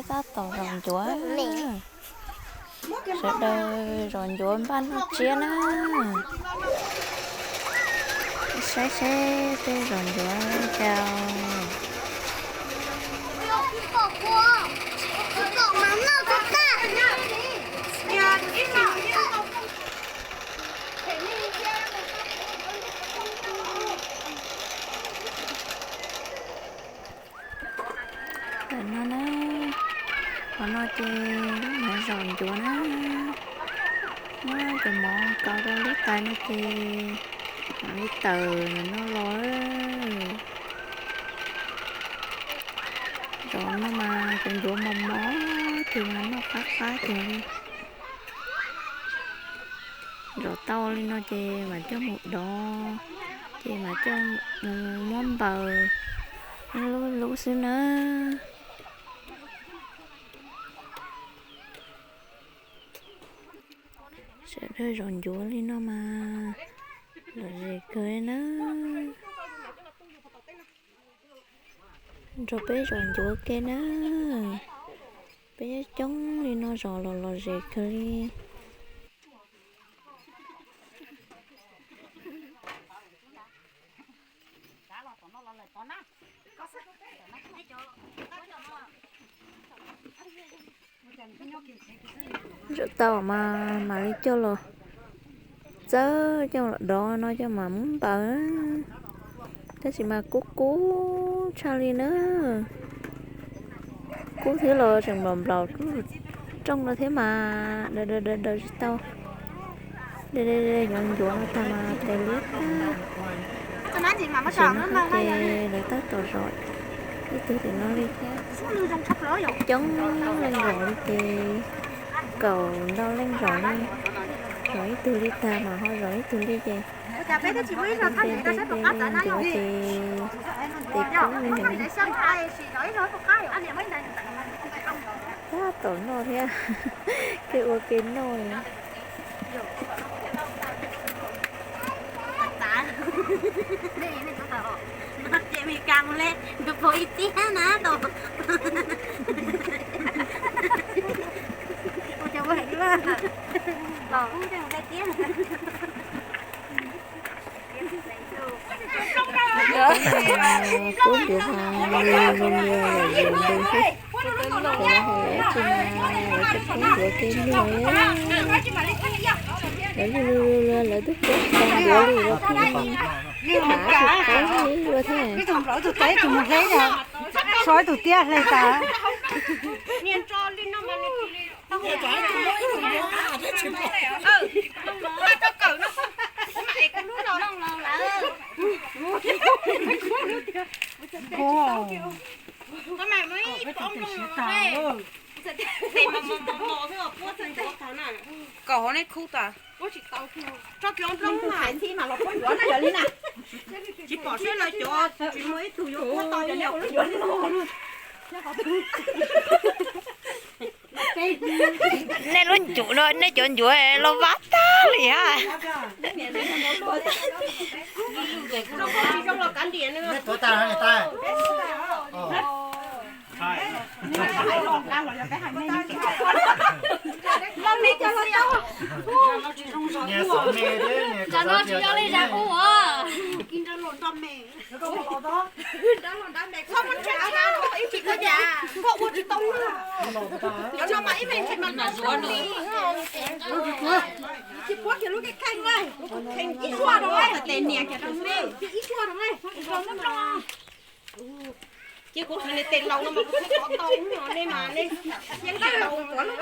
Tab tom zom ncuav. Sawv daws zom ncuav npaj noj tsiab na. Saib seb peb zom ncuav cas. Ntawm no na, qhov no ces lub hniav zom ncuav na. Muab cov mov kaus rau lub tais no ces mam li tawm ntawm no los. Zom no mas cov ncuav mos mos tiag mas noj qab qab tiag li. Zom tau li no ces mam coj mus dov, ces mam coj mus muab npaws lub lub xwb na. Sawv daws zom ncuav li no mas lom zem kawg li na. Nrog peb zom ncuav ke na. Peb coob coob li no zom los lom zem kawg li. Zom tau mas mam li coj los txawb coj los dov no coj mam muab npaws. Tab sis mas kub kub tshaj li na. Kub thiab los tseem nplaum nplaum rooj no thiab mas daws daws daws tsis tau. Daws daws daws ncuav ncuav no tag mas tes liab tag. Tam sim no ces lawv tab tom zom ib tug tim no li thiab. Coob leej zom li ces kaum ntau leej zom li. Zom ib tug li tag mas ho zom ib tug li ces de de de de ncuav ces tes kub li heev. Tab tom noj thiab, kev ua kev noj. Ces Meskas mus le tus pom ib tiag na tus. Ua cas ua heev luaj, los ub tej mus le tiab. Kub ncuav mas lug lug lug lug lug xwb. Ces lawv ho lawv tsis mas lawv cov kub ncuav kev luag li. Lawv lug lug lug lawv twb kub tag ncuav li lawv pheej thav tsis qab li luaj thiab. Ib tug nplaum ib tug tes ib tug mus hle, so ib tug tiab hle tas. Kaum hov nej khub tas. Tsis pom siab lawv cov tsis muaj ib tug yuav puab tau cov niag ua lub yuav no. Nej lub ncuav no, nej cov ncuav los vab tag li hab. Tsis zoo los kav liam nws. Tam no tsis yog li zam hu os. Cov no mas ib me ntsis mas zuav nws. Tsis puab kiag lub kheej na. Ib suab rau tes niam kiag rau me. Ib suab rau me. Ces kuv qhia nej tes laus no mas kuv tsis tau nej mas nej yeej tes laus kuv lub.